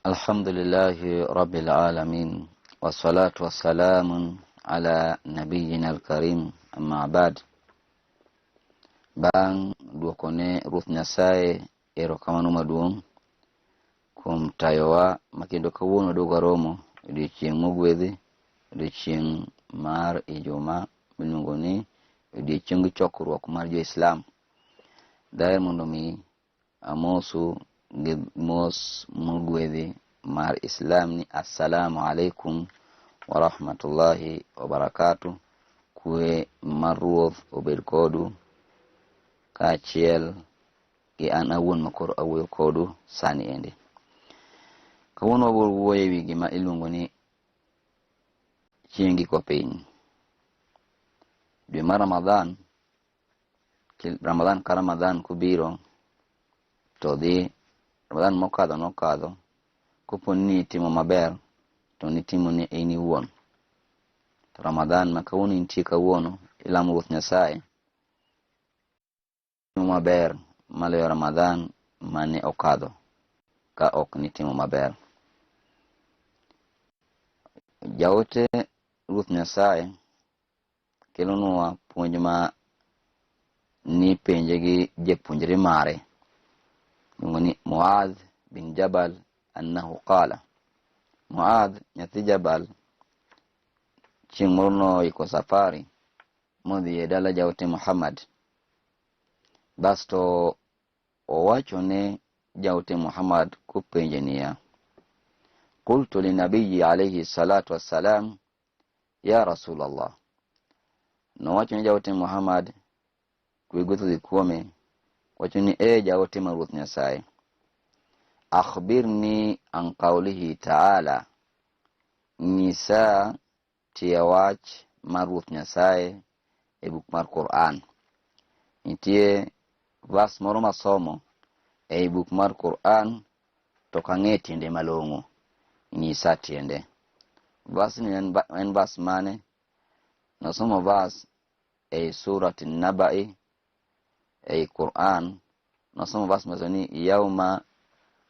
Alhamdulillahi rabbil alamin wassalatu wassalamu ala nabiyina alkarim amma ba'd. Bang' duokone Ruoth Nyasaye erokamano maduong' kuom tayowa ma kendo kawuono waduogo waromo odiochieng' mogwedhi, odiochieng' mar Ijumaa miluongo ni odiochieng chokruok mar jo-Islam. Daher mondo mi amosu gi mos mogwedhi mar Islam ni assalamu alaikum wa rahmatullahi wa barakatuh. Kwe mar Ruoth obed kodu kaachiel gi an awuon makoro awuoyo kodu sani endi. Kawuono wabiro wuoyo ewi gima iluongo ni chieng' giko piny. Dwe mar Ramadhan Ramadhan ka Ramadhan kobiro to dhi Ramadhan mokadho nokadho kopo ni itimo maber to nitimo ni in iwuon. To Ramadhan ma kawuono intie kawuono ilamo Ruoth Nyasaye timo maber maloyo Ramadhan mane okadho ka ok nitimo maber. Jaote Ruoth Nyasaye kelonwa puonj ma nipenje gi japuonjre mare iluongo ni Muadh bin Jabal annahu qala. Muadh nyathi Jabal chieng' moro noiko safari modhi e dala jaote Muhammad. Basto owacho ne jaote Muhammad kopenje niya, qultu linabiyi alayhi salatu wassalam ya Rasulallah. Nowacho ne jaote Muhammad kwe gweth odhi kuome, wacho ni e jaote mar Ruoth Nyasaye, akhbirni an qawlihi ta'ala, nyisa tie wach mar Ruoth Nyasaye e buk mar Quran. Nitie vas moro masomo ei buk mar Quran to ok ang'e tiende malong'o, nyisa tiende. Vas ni en vas mane? Nasomo vas ei surat Nabai ei Quran, nasomo vas mawacho ni yauma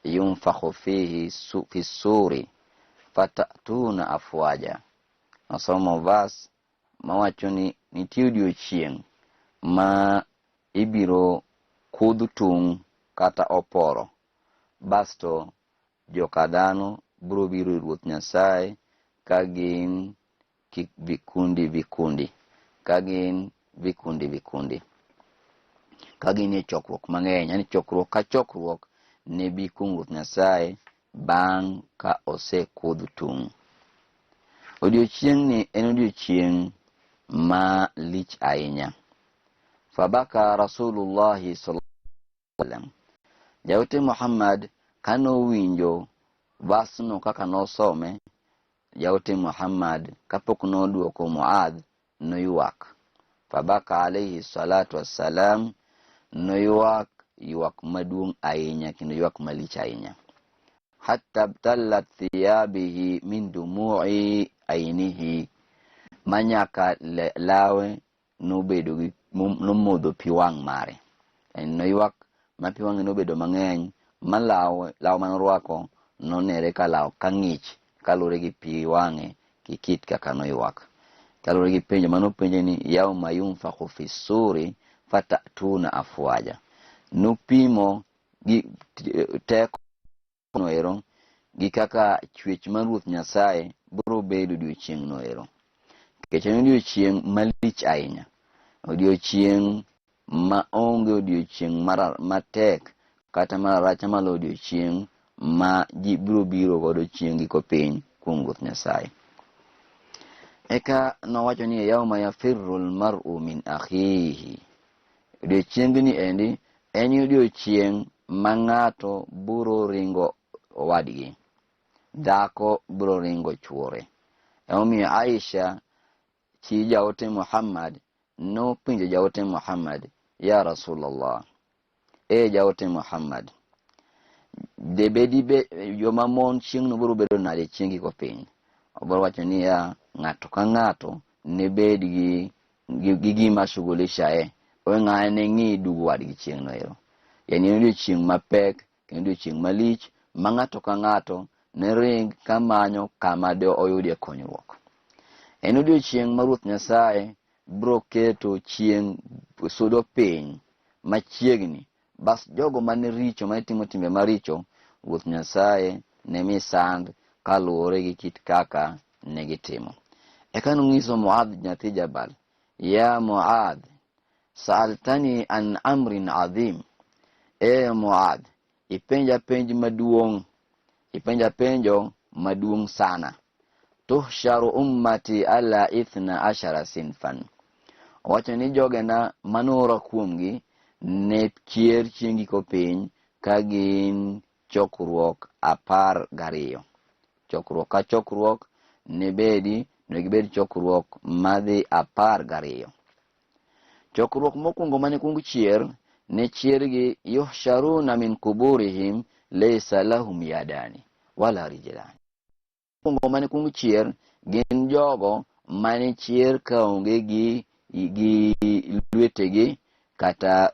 yunfakhu fihi fi suri fatatuna afwaja. Nasomo vas mawacho ni nitie odiochieng' ma ibiro kudh tung' kata oporo, basto joka dhano biro biro ir Ruoth Nyasaye ka gin vikundi vikundi, ka gin vikundi vikundi, ka gin e chokruok mang'eny, yani chokruok ka chokruok ne bi kuom Ruoth Nyasaye bang' ka osekudh tung'. Odiochieng'ni en odiochieng' ma lich ahinya. Fabaka Rasulullahi sallallahu alaihi wasallam. Jaote Muhammad kanowinjo vasno kaka nosome, Jaote Muhammad kapok nodwoko Muadh noywak. Fabaka alayhi salatu wassalam, noywak ywak maduong' ahinya kendo ywak malich ahinya. Hatta btallat thiyabihi min dumu'i ainihi, manyaka lawe nobedo gi nomodho pi wang' mare. En noywak ma pi wang'e nobedo mang'eny ma law law mane orwako nonere ka law ka ng'ich kaluwore gi pi wang'e gi kit kaka noywak. Kaluwore gi penjo mane openje ni yauma yunfakhu fi suri fatatuna afwaja. Nopimo gi teko no ero gi kaka chwech mar Ruoth Nyasaye biro bedo odiochieng' no ero. Nikech en odiochieng' malich ahinya. Odiochieng' ma onge odiochieng' matek kata marach maloyo odiochieng' ma ji biro biro godo chieng' giko piny kuom Ruoth Nyasaye. Eka nowacho ni yauma yafirru almar'u min akhihi. Odiochiengni endi en odiochieng' ma ng'ato biro ringo owadgi, dhako biro ringo chuore. Emomiyo Aisha chi jaote Muhammad nopenjo jaote Muhammad, ya Rasulallah, e jaote Muhammad, debedi be joma mon chieng'no biro bedo nade chieng' giko piny? Obiro wacho niya, ng'ato ka ng'ato ne bed gi gima shughulishae, owe ng'ane ne ng'i dug wadgi chieng'no ero. Yani en odiochieng' mapek kendo odiochieng' malich ma ng'ato ka ng'ato ne ring kamanyo kama de oyudie konyruok. En odiechieng' ma Ruoth Nyasaye biro keto chieng' sudo piny machiegni bas jogo mane richo mane timo timbe maricho Ruoth Nyasaye ne mi sand kaluwore gi kit kaka ne gitimo. Eka nonyiso Muadh nyathi Jabal, ya Muadh, saaltani an amrin adhim. E Muadh, ipenja penj maduong', ipenja penjo maduong' sana. Tuhsharu ummati ala ithna ashara sinfan. Owacho ni jogena manoora kuomgi ne chier chieng' giko piny ka gin chokruok 12. Chokruok ka chokruok ne bedi ne gibed chokruok madhi 12. Chokruok mokwongo mane kuong chier ne chiergi yuhsharuna min kuburihim laysa lahum yadani wala rijlani. Mokwongo mane kuong chier gin jogo mane chier kaonge gi lwetegi kata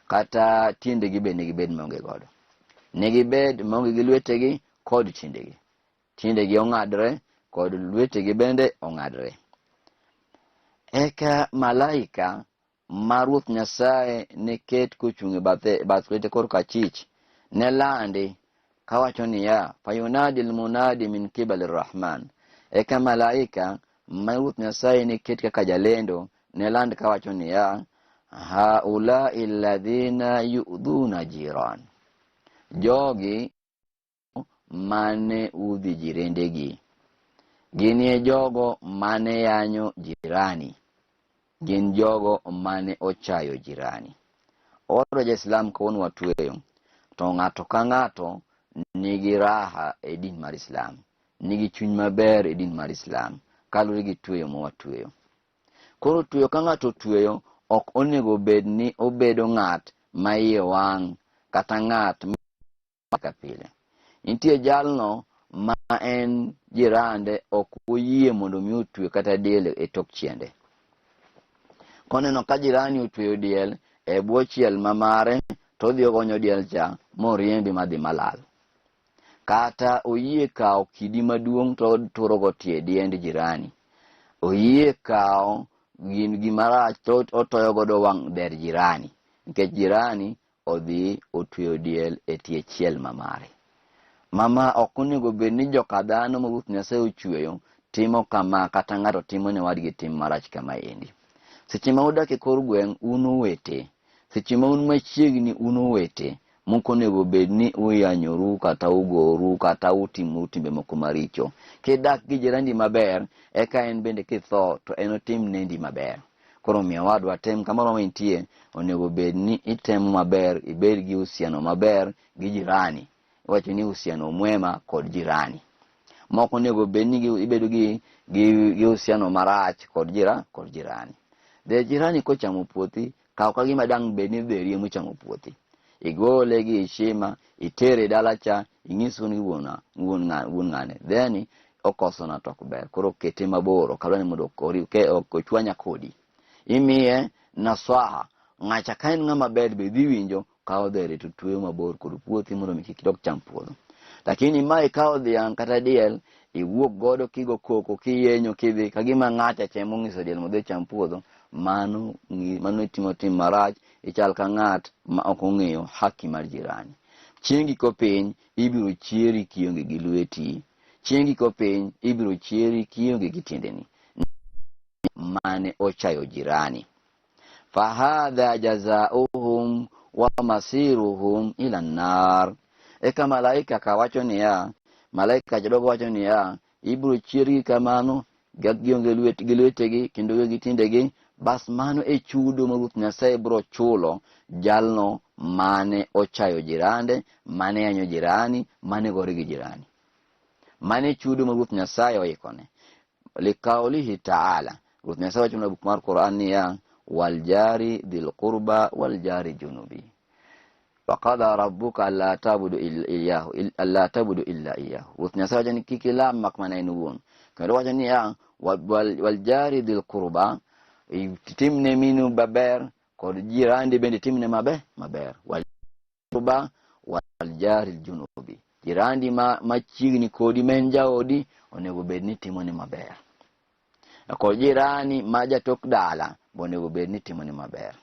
kata tiendegi be negibed maonge godo. Negibed maonge gi lwetegi kod tiendegi. Tiendegi ong'adre kod lwetegi bende ong'adre. Eka malaika ma Ruoth Nyasaye ne ket kochung' e bathe bath lwete korka achich ne landi kawacho niya, fayunadi almunadi min kibali rrahman. Eka malaika ma Ruoth Nyasaye ne ket kaka jalendo ne land kawacho niya, haulai alladhina yu'dhuna jiran. Jogi mane udhi jirendegi. Ginie jogo mane yanyo jirani. Gin jogo mane ochayo jirani. Owadwa ja-Islam kawuono watweyo, to ng'ato ka ng'ato nigi raha e din mar Islam, nigi chuny maber e din mar Islam, kaluwore gi tweyo ma watweyo. Koro tweyo ka ng'ato otweyo, ok onego bed ni obedo ng'at ma iye wang' kata ng'at ka pile. Nitie jalno ma en jirande ok oyie mondo mi otwe kata diel e tok chiende. Koneno ka jirani otweyo diel e bwo chiel ma mare, to odhi ogonyo diel cha moriembi madhi malal. Kata oyie kawo kidi maduong' to oturogo tie diend jirani. Oyie kawo gimarach to otoyo godo wang' dher jirani. Nikech jirani odhi otweyo diel e tie chiel ma mare. Mama ok onego bed ni joka dhano ma Ruoth Nyasaye ochweyo timo kama kata ng'ato timo ne wadgi tim marach kama endi. Seche ma udak e kor gweng' un owete, seche ma un machiegni un owete, mok onego bed ni uyanyoru kata ugoru kata utimoru timbe moko maricho. Kidak gi jirandi maber, eka en bende kitho to en otim nendi maber. Koro omiyo owadwa tem kamoro ma intie, onego bed ni itemo maber, ibed gi uhusiano maber gi jirani. Iwacho ni uhusiano mwema kod jirani. Moko onego bed ni ibedo gi uhusiano marach kod kod jirani. De jirani kochamo puothi, kaw ka gima dang' bed ni dheri ema ochamo puothi. Igole gi heshima, itere dala cha, inyis wuon gi wuon ng'ane. Then okosona to ok ber. Koro kete mabor, ok adwa ni mondo ochwanya kodi. Imiye nasaha, ng'acha ka en ng'ama ber be dhi winjo, kawo dhere to tweyo mabor kod puothi mondo mi kik idok cham puodho. Lakini ma ikawo dhiang' kata diel, iwuok godo kigo koko, kiyenyo, kidhi, ka gima ng'acha cha ema ong'iso diel mondo odhi ocham puodho, mano itimo tim marach, ichal ka ng'at ma ok ong'eyo haki mar jirani. Chieng' giko piny, ibiro chieri kionge gi lweti. Chieng' giko piny, ibiro chieri kionge gi tiendeni. Mane ochayo jirani. Fahadha jazauhum wa masiruhum ila nar. Eka malaika kawacho niya, malaika jodogo wacho niya, ibiro chiergi kamano gionge gi lwetegi kendo gi tiendegi, bas mano e chudo ma Ruoth Nyasaye biro chulo jalno mane ochayo jirande, mane yanyo jirani, mane gore gi jirani. Mano e chudo ma Ruoth Nyasaye oikone. Liqaulihi ta'ala, Ruoth Nyasaye wacho e buk mar Quran niya, wal jari dhil qurba wal jari junubi. Wa qada rabbuka alla ta'budu illa iyyahu, alla ta'budu illa iyyahu. Ruoth Nyasaye wacho ni kik ilam mak mana en owuon. Kendo wacho niya, wal jari dhil qurba, timne minu maber kod jirandi bende timne maber. Wal qurba wal jari junubi. Jirandi ma machiegni kodi ma en jaodi onego bed ni timoni maber. Kod jirani ma jatok dala be onego bed ni timoni maber.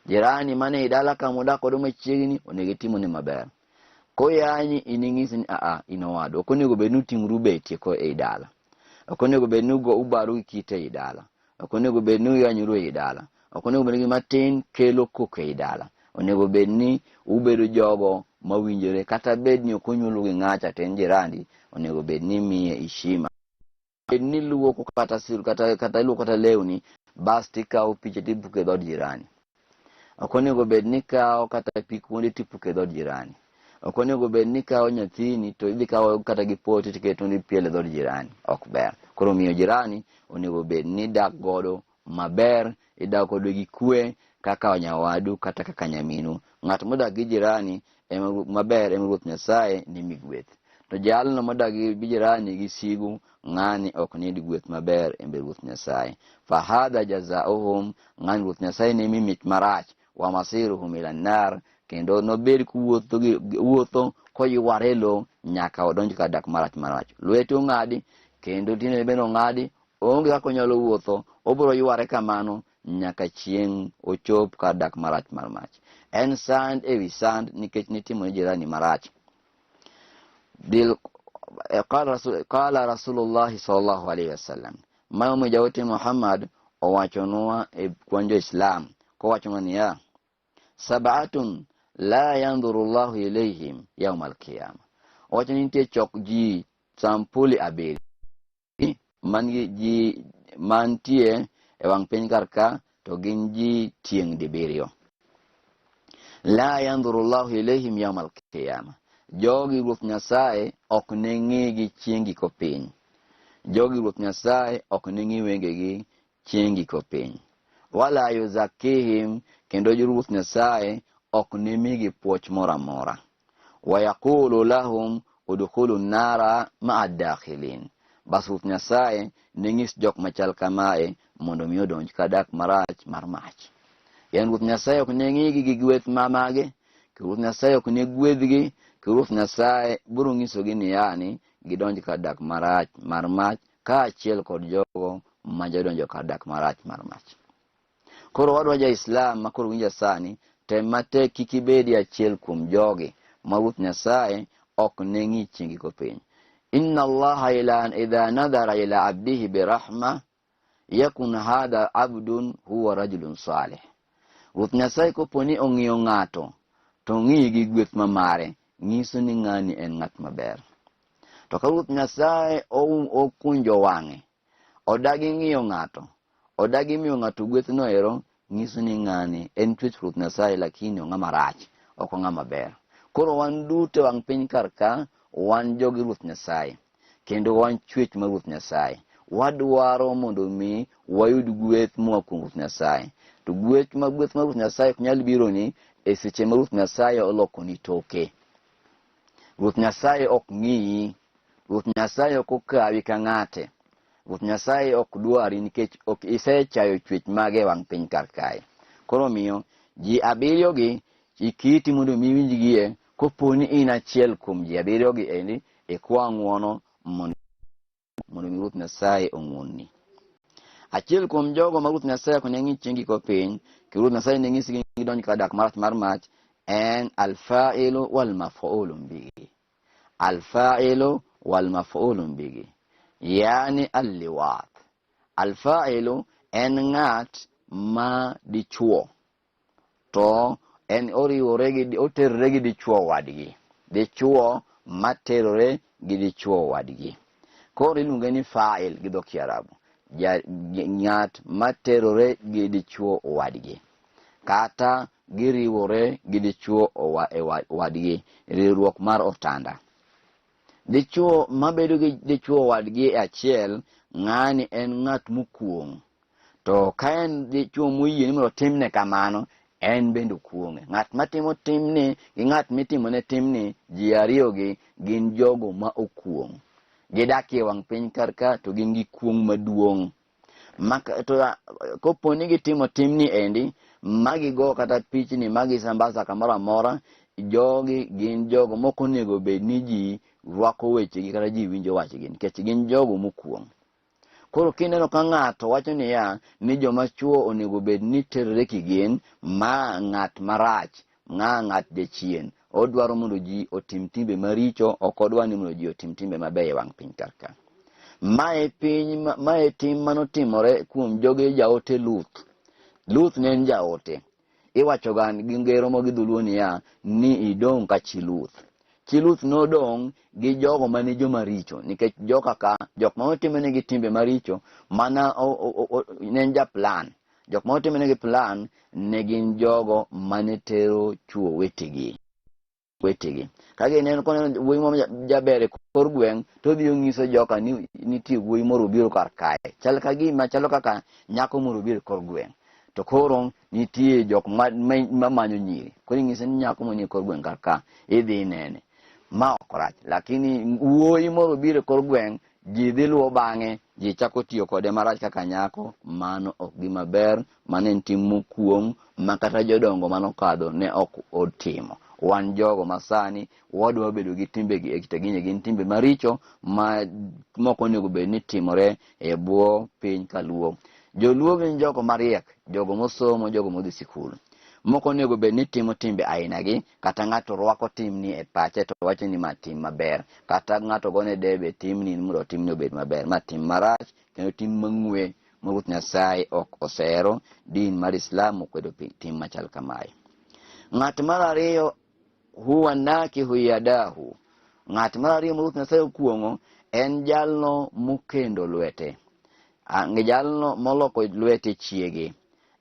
Jirani mane i dala kama udak godo machiegni onego itimoni maber. Koyanyi in ing'isi ni aa in owadwa. Ok onego bed ni uting'ru betie ko ei dala. Ok onego bed ni ugo ubaru gi kite ei dala. Ok onego bed ni uyanyuru ei dala. Ok onego bed ni gima tin kelo koko ei dala. Onego bed ni ubedo jogo mawinjore kata bed ni ok onyuolu gi ng'acha to en jirandi, onego bed ni imiye heshima. Bed ni iluoko kata sir, kata kata iluoko kata lewni, bas tikawo picha tipuko e dhood jirani. Ok onego bed ni ikawo kata pi kuonde tipuko e dhood jirani. Ok onego bed ni ikawo nyathini to idhi kawo kata gi poti tiketo ni pielo e dhood jirani. Ok ber. Koro omiyo jirani onego bed ni dak godo maber, idak godo gi kwe kaka nyawadu kata kaka nyaminu. Ng'at modak gi jirani ema maber ema Ruoth Nyasaye nimi gweth. To jalno modak gi jirani gi sigu, ng'ani ok niyud gweth maber e mbele Ruoth Nyasaye. Fahadha jazauhum, ng'ani Ruoth Nyasaye nimi mich marach, wa masiruhum ila nar, kendo nobed kuwuotho wuotho koyware e lowo nyaka odonj kar dak marach marach. Lwete ong'adi kendo tiendene bende ong'adi, onge kaka onyalo wuotho, obiro yware kamano nyaka chieng' ochop kar dak marach mar mach. En sand ewi sand nikech nitimo ne jirani marach. Bil qala Rasulullah sallallahu alayhi wasallam. Ma omiyo jaote Muhammad owachonwa e kwan jo-Islam kowachonwa niya, sab'atun la yanzuru Allahu ilayhim yawm al-qiyama. Owacho ni nitie chok ji sampuli abiriyo man gi ji mantie e wang' piny kar ka to gin ji tieng' dibiriyo. La yandhuru Allahu ilayhim yawm al-qiyama. Jogi Ruoth Nyasaye ok ne ng'igi chieng' giko piny. Jogi Ruoth Nyasaye ok ne ng'i wengegi chieng' giko piny. Wala yuzakihim, kendo Ruoth Nyasaye ok ne migi puoch moro amora. Wayaqulu lahum udkhulu nara ma'a dakhilin. Bas Ruoth Nyasaye ne nyis jok machal kamae mondo mi odonj ka dak marach mar mach. Yani Ruoth Nyasaye ok ne ng'igi gi gweth ma mage, ke Ruoth Nyasaye ok ne gwedhgi, ke Ruoth Nyasaye biro nyisogi ni yani gidonj ka dak marach mar mach kaachiel kod jogo ma jodonjo kar dak marach mar mach. Koro wadwa ja Islam ma koro winja sani, tem matek kik ibedi achiel kuom jogi ma Ruoth Nyasaye ok ne ng'i chieng' giko piny. Inna Allaha ila idha nadhara ila abdihi birahma yakun hadha abdun huwa rajulun salih. Ruoth Nyasaye kopo ni ong'iyo ng'ato to ong'iyi gi gweth ma mare, nyiso ni ng'ani en ng'at maber. To ka Ruoth Nyasaye okunjo wang'e odagi ng'iyo ng'ato, odagi miyo ng'ato gweth no ero, nyiso ni ng'ani en chwech Ruoth Nyasaye lakini ong'ama rach, ok ong'ama ber. Koro wan duto e wang' piny kar ka, wan jogi Ruoth Nyasaye, kendo wan chwech mar Ruoth Nyasaye. Wadwaro mondo mi wayud gweth moa kuom Ruoth Nyasaye. To gweth ma gweth mar Ruoth Nyasaye ok nyal bironi e seche ma Ruoth Nyasaye olokoni toke. Ruoth Nyasaye ok ng'iyi. Ruoth Nyasaye ok okawi ka ng'ate. Ruoth Nyasaye ok dwari nikech ok isechayo chwech mage e wang' piny kar kae. Koro omiyo ji abiriyo gi ikiti mondo mi iwinjgie kopo ni in achiel kuom ji abiriyo gi endi ikwa ng'uono mondo mondo mi Ruoth Nyasaye ong'uonni. Achiel kuom jogo ma Ruoth Nyasaye ok ne ng'i chieng' giko piny, kendo Ruoth Nyasaye ne nyisgi gidonj kar dak marach mar mach, en alfailu wal maf'ulu bihi. Alfailu wal maf'ulu bihi. Yani alliwat. Alfailu en ng'at ma dichuo to en oriwore gi oterore gi dichuo wadgi. Dichuo materore gi dichuo wadgi. Koro iluonge ni fa'il gi dho Kiarabu. Ng'at materore gi dichuo wadgi. Kata giriwore gi dichuo e wadgi, riwruok mar otanda. Dichuo mabedo gi dichuo wadgi e achiel, ng'ani en ng'at mokuong'. To ka en dichuo moyie ni mondo otimne kamano, en bende okuong'e. Ng'at matimo timni gi ng'at mitimone timni, ji ariyogi gin jogo ma okuong'. Gidak e wang' piny kar ka to gin gi kuong' maduong'. To kopo ni gitimo timni endi, ma gigo kata pichni, ma gisambaza kamoro amora, Jogi gin jogo mok onego bed ni ji rwako wechegi kata ji winjo wachgi nikech gin jogo mokuong'. Koro kineno ka ng'ato wacho niya ni joma chwo onego bed ni terore kigin, ma ng'at marach, ma ng'at jachien, odwaro mondo ji otim timbe maricho, ok odwar ni mondo ji otim timbe mabeyo e wang' piny kar ka. Mae piny, mae tim manotimore kuom joge jaote Luth. Luth ne en jaote. Iwachoga gi ngero mo gi dholuo niya ni idong' ka chi Luth. Chi Luth nodong' gi jogo mane joma richo nikech joka ka jok ma otimonegi timbe maricho mana ne en ja plan. Jok ma otimonegi plan ne gin jogo mane tero chwo wetegi. Wetegi. Ka gineno koneno wuoyi moro jaber e kor gweng' to odhi onyiso joka ni nitie wuoyi moro obiro kar kae. Chal ka gima chalo kaka nyako moro obiro e kor gweng'. To koro nitie jok ma manyo nyiri. Koro inyise ni nyako moro nie kor gweng' kar ka, idhi inene. Ma ok rach. Lakini wuoyi moro obiro e kor gweng' ji dhi luwo bang'e, ji chako tiyo kode marach kaka nyako, mano ok gima ber, mano en tim mokuong' ma kata jodongo manokadho ne ok otimo. Wan jogo masani wadwa bedo gi timbegi e kitagini gin timbe maricho ma mok onego bed ni timore e bwo piny kaluo. Joluo gin jogo mariek, jogo mosomo, jogo modhi sikul. Mok onego bed ni timo timbe ainagi, kata ng'ato rwako timni e pache to wacho ni ma tim maber, kata ng'ato gone debe timni ni mondo timni obed maber. Ma tim marach kendo tim mang'we ma Ruoth Nyasaye ok osehero. Din mar Islam okwedo tim machal kamae. Ng'at mar ariyo, huwa nakihu yadahu. Ng'at mar ariyo ma Ruoth Nyasaye okuong'o en jalno mokendo lwete. Jalno moloko lwete chiege.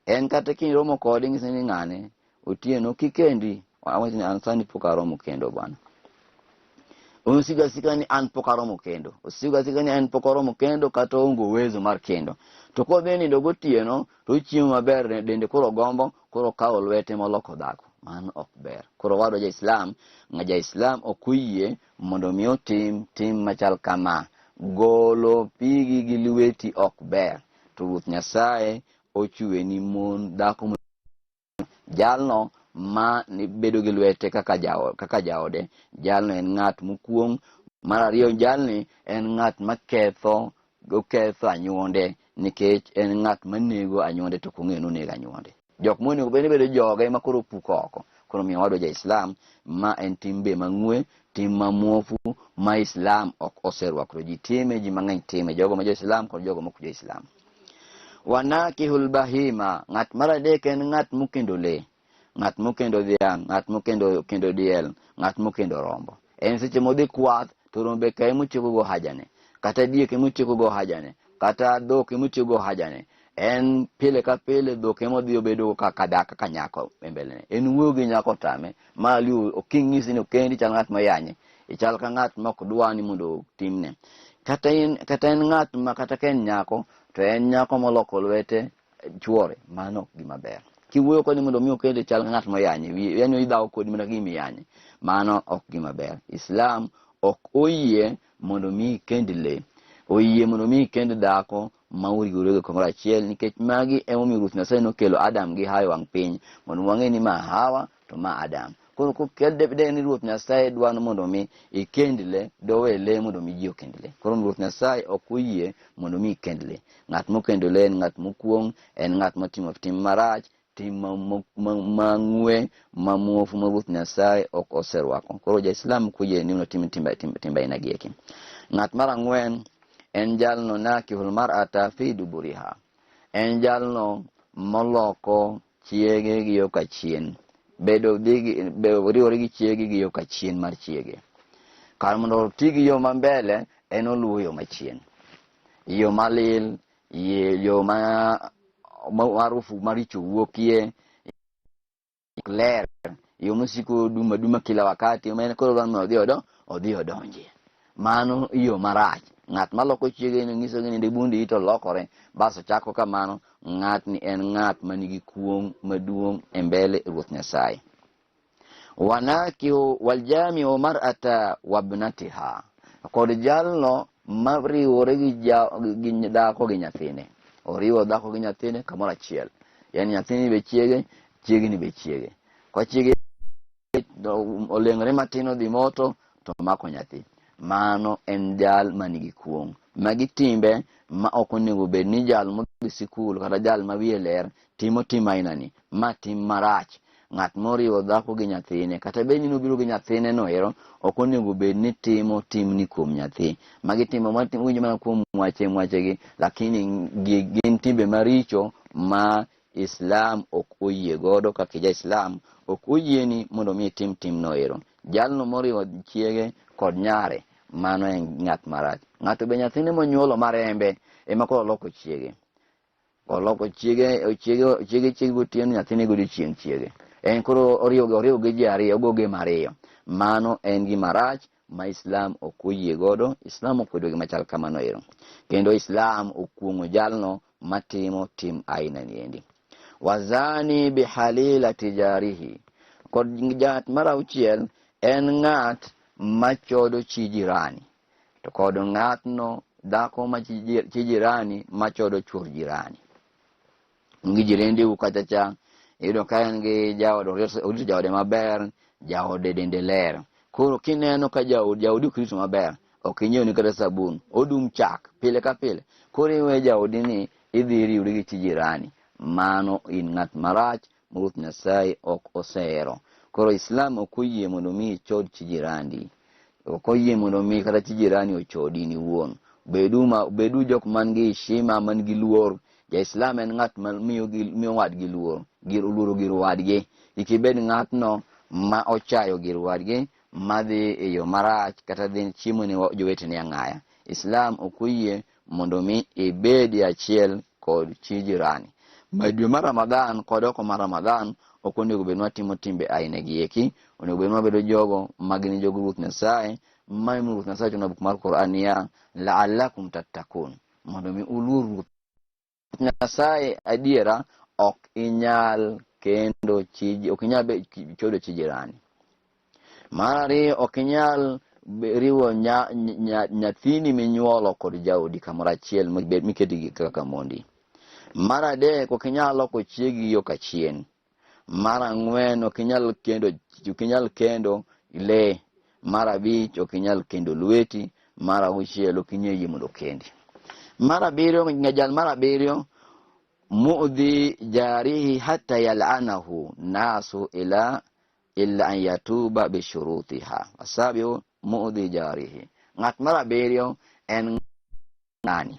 En kata kiromo kode ing'ise ni ng'ane Otieno kikendi, awacho ni an sani pok aromo kendo bwana. Osigo asika ni an pok aromo kendo. Osigo asika ni en pok oromo kendo kata oonge uwezo mar kendo. To kodhi nindo gotieno to ochiemo maber dende koro gombo koro okawo lwete moloko dhako. Mano ok ber. Koro wadwa ja Islam, ng'a ja Islam ok oyie mondo mi otim tim machal kama. Golo pigi gi lweti ok ber. To Ruoth Nyasaye ochweni mon dhako jalno ma bedo gi lwete kaka kaka jaode, jalno en ng'at mokuong'. Mar ariyo, jalni en ng'at maketho oketho anyuonde nikech en ng'at manego anyuonde to ok ong'eyo ni onego anyuonde. Jok monego bed ni bedo joge ema koro opuko oko. Koro omiyo wadwa ja Islam, ma en tim be mang'we, tim ma muofu ma Islam ok oserwako. To ji time, ji mang'eny time, jogo ma jo Islam kod jogo mok jo Islam. Wanakihul bahima, ng'at mar adek en ng'at mokendo le, ng'at mokendo dhiang', ng'at mokendo kendo diel, ng'at mokendo rombo. En seche modhi kwath to rombe ka ema otiekogo hajane, kata diek ema otiekogo hajane, kata dhok ema otiekogo hajane. En pile ka pile dhok ema odhi obedogo kaka dhako kaka nyako e mbelene. En wuoyo gi nyako tame, ma aliu oking'isi ni okendi chal ng'at moyanye, ichal ka ng'at ma ok dwa ni mondo otimne. Kata en, kata en ng'at ma kata ka en nyako to en nyako moloko lwete chuore, mano ok gima ber. Kiwuoyo kode mondo mi okende chal ka ng'at moyanye, yani idhawo kodi mana gima iyanye, mano ok gima ber. Islam ok oyie mondo mi ikend le, oyie mondo mi ikend dhako ma uriworego kamoro achiel, nikech magi emomiyo Ruoth Nyasaye nokelo Adam gi Hawa e wang' piny mondo wang'e ni ma Hawa to ma Adam. Koro kokel de ni Ruoth Nyasaye dwaro mondo mi ikend le, dowe le mondo mi ji okend le. Koro Ruoth Nyasaye ok oyie mondo mi ikend le. Ng'at mokendo le en ng'at mokuong', en ng'at motimo tim marach, tim mang'we, ma muofu ma Ruoth Nyasaye ok oserwako. Koro ja-Islam koyie ni otim timbe aina gi eki. Ng'at mar ang'wen en jalno nakihul mar'ata fi duburiha. En jalno moloko chiege gi yo kachien. Bedo dhi gi, bedo riwore gi chiege gi yo kachien mar chiege. Kar mondo oti gi yo ma mbele, en oluwo yo machien. Yo malil, yo ma harufu maricho wuokie, ler, yo mosiko duma duma kila wakati, ma en koro dwaro mondo odhi odo, odhi odonjie. Mano yo marach. Ng'at maloko chiege ni nyiso ni ninde bundi to lokore, bas ochako kamano, ng'atni en ng'at manigi kuong' maduong' e mbele Ruoth Nyasaye. Wanakihu waljamiu mar'ata wabnatiha, kod jalno mariwore gi gi dhako gi nyathine. Oriwo dhako gi nyathine kamoro achiel. Yani nyathini be chiege, chiegni be chiege. Kwa chiege Oleng'ore matin odhi moto to mako nyathi. Mano en jal manigi kuong'. Magi timbe ma ok onego bed ni jal modhi sikul kata jal ma wiye ler timo tim ainani. Ma tim marach. Ng'at moriwo dhako gi nyathine kata bed ni nobiro gi nyathine no ero ok onego bed ni timo timni kuom nyathi. Magi timbe ma winjo mana kuom mwache mwachegi, lakini gin timbe maricho ma Islam ok oyie godo kaka ja Islam ok oyieni mondo mi itim timno ero. Jalno moriwo chiege kod nyare, mano en ng'at marach. Ng'ato be nyathine monyuolo marembe ema koro oloko chiege. Oloko chiege, chiege, chiege, chiege gotieno, nyathine godiochieng' chiege. En koro oriwo oriwo gi ji ariyo, ogo gem ariyo. Mano en gima rach ma Islam ok oyie godo. Islam okwedo gima chal kamano ero. Kendo Islam okuong'o jalno matimo tim aina niendi. Wazani bihalila tijarihi. Kod jat mar auchiel en ng'at machodo chi jirani. To kod ng'atno dhako ma chi jirani machodo chuor jirani. Gi jirendeu kacha cha, iyudo ka en gi jaode, orito jaode maber, jaode dende ler. Koro kineno ka jaodi, jaodi ok rito maber, ok inyiew ni kata sabun, odum chak pile ka pile. Koro iwe jaodi ni idhi iriwri gi chi jirani. Mano in ng'at marach ma Ruoth Nyasaye ok osehero. Koro Islam ok oyie mondo mi ichod chi jirandi. Ok oyie mondo mi kata chi jirani ochodi in iwuon. Bedu, ma, bedu jok man gi heshima, man gi luor. Ja-Islam en ng'at ma miyo, gi, miyo wadgi luor, gir, oluoro gir wadgi. Kik ibed ng'atno ma ochayo gir wadgi, madhi e yo marach kata dhi chiemo ne jowetene ang'aya. Islam ok oyie mondo mi ibed e achiel kod chi jirani. Ma dwe mar Ramadhan kod oko mar Ramadhan ok onego bed ni watimo timbe aina gi eki. Onego bed ni wabedo jogo ma gin jog Ruoth Nyasaye, ma ema Ruoth Nyasaye wacho e buk mar Quran niya, la'allakum tattakun, mondo mi uluor Ruoth Nyasaye adiera. Ok inyal kendo chi, ok inyal chodo chi jirani. Mar ariyo, ok inyal riwo nyathini minyuolo kod jaodi kamoro achiel miketgi kaka mondi. Mar adek, ok inyal loko chiegi yo kachien. Mar ang'wen, ok inyal kendo, ok inyal kendo le. Mar abich, ok inyal kendo lweti. Mar auchiel, ok inyal yie mondo okendi. Mar abiriyo, jal mar abiriyo, mu'dhi jarihi hatta yal'anahu nasu ila illa an yatuba bishurutiha. Asabiu mu'dhi jarihi. Ng'at mar abiriyo en ng'ani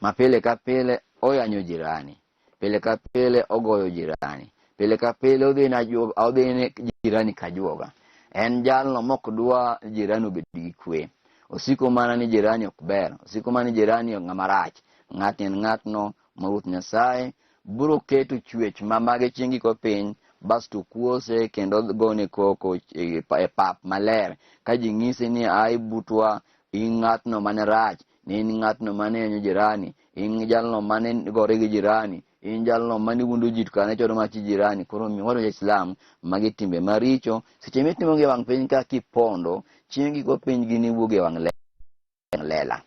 ma pile ka pile oyanyo jirani, pile ka pile ogoyo jirani, pile ka pile odhi na odhi ne jirani kajuoga. En jalno mok dwa jirani obed gi kwe. Osiko mana ni jirani ok ber, osiko mana ni jirani ng'ama rach. Ng'atni en ng'atno ma Ruoth Nyasaye biro keto chwech ma mage chieng' giko piny, basto kuose kendo gone koko e pap maler ka ji ng'ise ni ai butwa, in ng'atno mane rach, ni in ng'atno mane yanyo jirani, in jalno mane gore gi jirani, in jalno mane wuondo ji to kane chodo mach jirani. Koro mi waro Islam magi timbe maricho seche mitimo gi e wang' piny ka kipondo, chieng' giko piny gini wuog e wang' lela.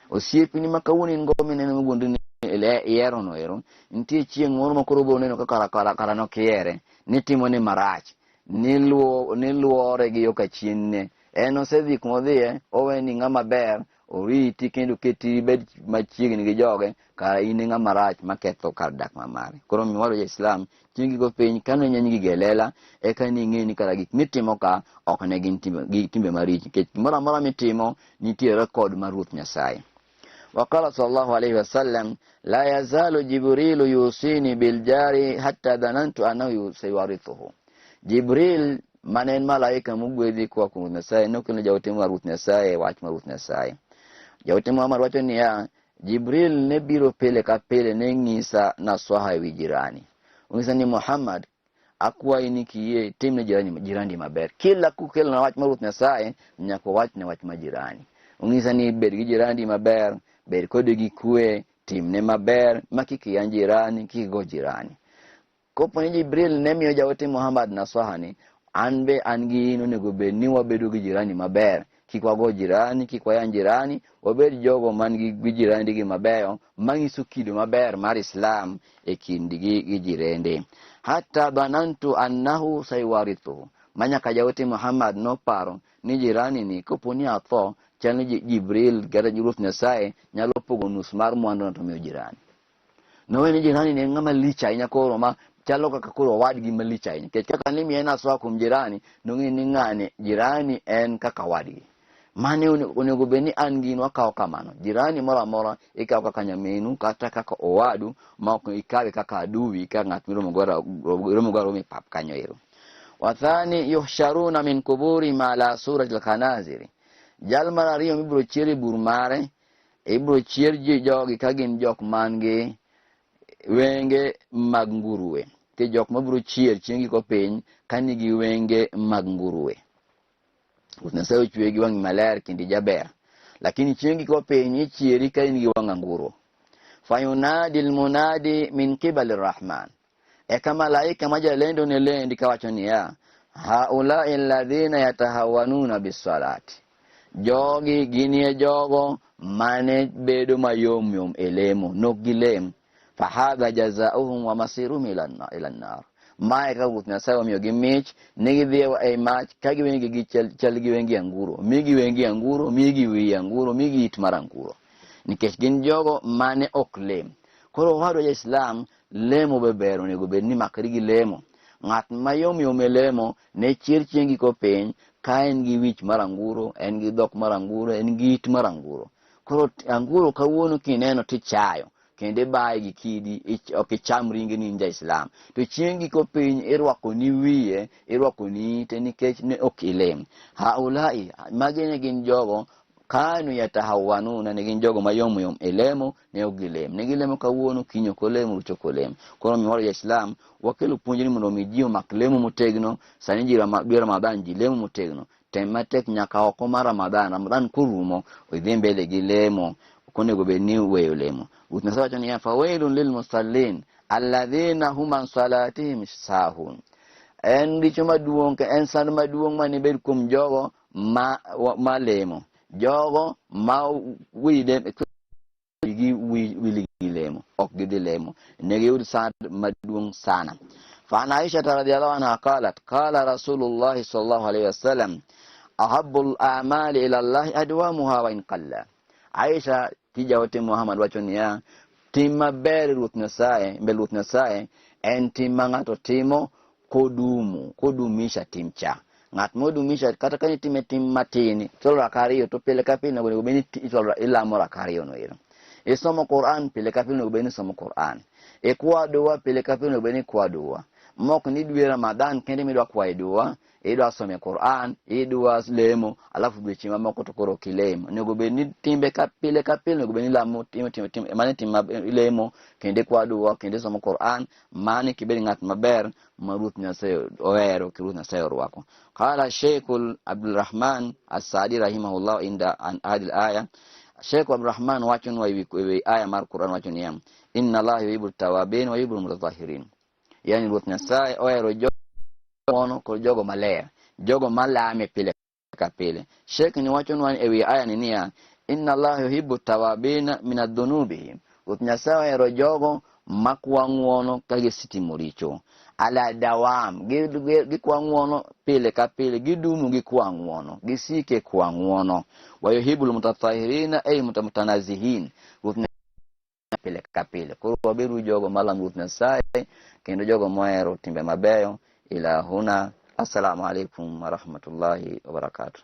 Osiepni ma kawuono in go mineno miwuondo ni ihero no ero, nitie chieng' moro ma koro obiro neno ka kara kara kara nokihere, nitimo ne marach, niluore gi yo kachien ne. En osedhi kuma odhiye, oweni ng'ama ber, oriti kendo oketi ibed machiegni gi joge, kara in e ng'ama rach maketho kar dak ma mare. Koro omiyo waro ja-Islam, chieng' giko piny, kane nyany gigo e lela, eka ning'e ni kara gik mitimo ka ok ne gin timbe maricho, nikech gimoro amora mitimo nitie rekod mar Ruoth Nyasaye. Waqala sallallahu alayhi wasallam, la yazalu Jibrilu yusini biljari hatta dhanantu annahu sayuwarithuhu. Jibril mane en malaika mogwedhi koa kuom Ruoth Nyasaye nokelo jaote mar Ruoth Nyasaye wach mar Ruoth Nyasaye. Jaote Muhammad wacho niya, Jibril ne biro pile ka pile ne ng'isa naswaha ewi jirani. Ong'isa ni Muhammad, akwayi ni kiyie timne jirani, jirani maber. Kila kukelo wach mar Ruoth Nyasaye nyaka wachne wach ma jirani. Ong'isa ni bed gi jirani maber, bed kode gi kwe, timne maber, ma kik iyany jirani, kik igo jirani. Kopo ni Jibril ne miyo jaote Muhammad nasaha ni, an be an gi in onego bed ni wabedo gi jirani maber. Kik wago jirani, kik wayany jirani, wabed jogo man gi jirandigi mabeyo, manyiso kido maber mar Islam e kindgi gi jirende. Hatta dhanantu annahu sayuwarithuhu, ma nyaka jaote Muhammad noparo ni jirani ni kopo ni atho, chal ni Jibril kata Ruoth Nyasaye nyalo pogo nus mar mwanduna to miyo jirani. Nowe ni jirani ni en ng'ama lich ahinya koro ma chalo kaka koro owadgi malich ahinya. Nikech kaka nimiye naswa kuom jirani, nong'e ni ng'ani jirani en kaka owadgi. Mane onego bed ni an gi in wakawo kamano. Jirani moro amora ikawo kaka nyaminu kata kaka owadu ma ok ikawe kaka aduwi ka ng'at miromo go aroma e pap kanyo ero. Wathani yuhsharuna min kuburi ma la surati al-khanaziri. Jal mar ariyo mibiro chier e bur mare, ibiro chier ji jogi ka gin jok man gi wenge mag nguruwe. Nitie jok mabiro chier chieng' giko piny ka nigi wenge mag nguruwe. Ruoth Nyasaye ochweyi gi wang'i maler kendo ijaber. Lakini chieng' giko piny ichieri ka in gi wang' anguro. Fayunadi almunadi min qibali rahman. Eka malaika ma jalendo ne lendi kawacho niya, haulai alladhina yatahawanuna bisalati. Jogi ginie jogo mane bedo mayom yom e lemo, nok gilem. Fahadha jazauhum wa masiruhum ila nar. Mae kaka Ruoth Nyasaye omiyogi mich ni gidhi e mach ka giwenge gi chal gi wenge anguro, migi wenge anguro, migi wi anguro, migi it mar anguro. Nikech gin jogo mane ok lem. Koro owadwa ja Islam, lemo be ber, onego bed ni makri gi lemo. Ng'at mayom yom e lemo ne chier chieng' giko piny ka en gi wich mar anguro, en gi dhok mar anguro, en gi it mar anguro. Koro anguro kawuono kineno tichayo, kendo ibaye gi kidi, ok icham ringe ni in ja Islam. To chieng' giko piny irwako ni wiye, irwako ni ite nikech ne ok ilem. Haulai, magi ne gin jogo kanu yatahawanuna, ne gin jogo mayom yom e lemo, ne ok gilem. Ne gilemo kawuono, kiny ok olemo, rucho ok olem. Koro omiyo ja Islam, wakelo puonj ni mondo omi ji omak lemo motegno. Sani ji dwe Ramadhan ji lemo motegno. Tem matek nyaka oko mar Ramadhan. Ramadhan korumo, idhi mbele gi lemo. Ok onego bed ni weyo lemo. Ruoth Nyasaye wacho niya, fawailun lil musallin alladhina hum an salatihim sahun. En richo maduong', en sand maduong' mane bed kuom jogo ma lemo. Jogo ma wigi wili gi lemo, ok gidhi lemo, ne giyud sand maduong' sana. Fa an Aisha radhiyallahu anha qalat qala Rasulullah sallallahu alayhi wasallam ahabbu al-a'mali ila Allah adwamuha wa in qalla. Aisha tija ote Muhammad wacho niya, tim maber Ruoth Nyasaye, mbele Ruoth Nyasaye en tim ma ng'ato timo kodumu, kodumisha tim cha. Ng'at modumisha kata ka itime tim matin, ichwalo raka ariyo to pile ka pile onego bed ni ichwalo ilamo raka ariyo no ero. Isomo Quran pile ka pile onego bed ni isomo Quran. Ikwa dua pile ka pile onego bed ni ikwa dua. Mok ni dwe Ramadhan kende midwa kwaye dua, idwa some Quran, idwa lemo, alafu dweche mamoko to koro ok ilem. Onego bed ni timbe ka pile ka pile onego bed ni ilamo, timo, timo, timo, mane tim ilemo, kendo ikwa dua, kendo isomo Quran, mane kibed ng'at maber ma Ruoth Nyasaye ohero, ki Ruoth Nyasaye orwako. Qala Sheikh Abdulrahman As-Saadi rahimahullah inda an hadhihi al-aya. Sheikh Abdulrahman wacho nwa ewi aya mar Quran wacho niya, inna Allah yuhibbu at-tawwabin wa yuhibbu al-mutatahhirin. Yani Ruoth Nyasaye ohero jogo kod jogo maler, jogo malame pile ka pile. Sheikh ni wacho nwa ewi aya ni niya, inna Allah yuhibbu at-tawwabin min adh-dhunubihim. Ruoth Nyasaye ohero jogo makwa ng'uono ka gisetimo richo. Ala dawam, gikwa ng'uono pile ka pile, gidumu gikwa ng'uono, gisike kwa ng'uono. Wa yuhibbu al-mutatahhirina ay mutanazihin. Ruoth Nyasaye pile ka pile. Koro wabedu jogo malamo Ruoth Nyasaye kendo jogo mohero timbe mabeyo. Ila huna, assalamu alaikum warahmatullahi wabarakatuh.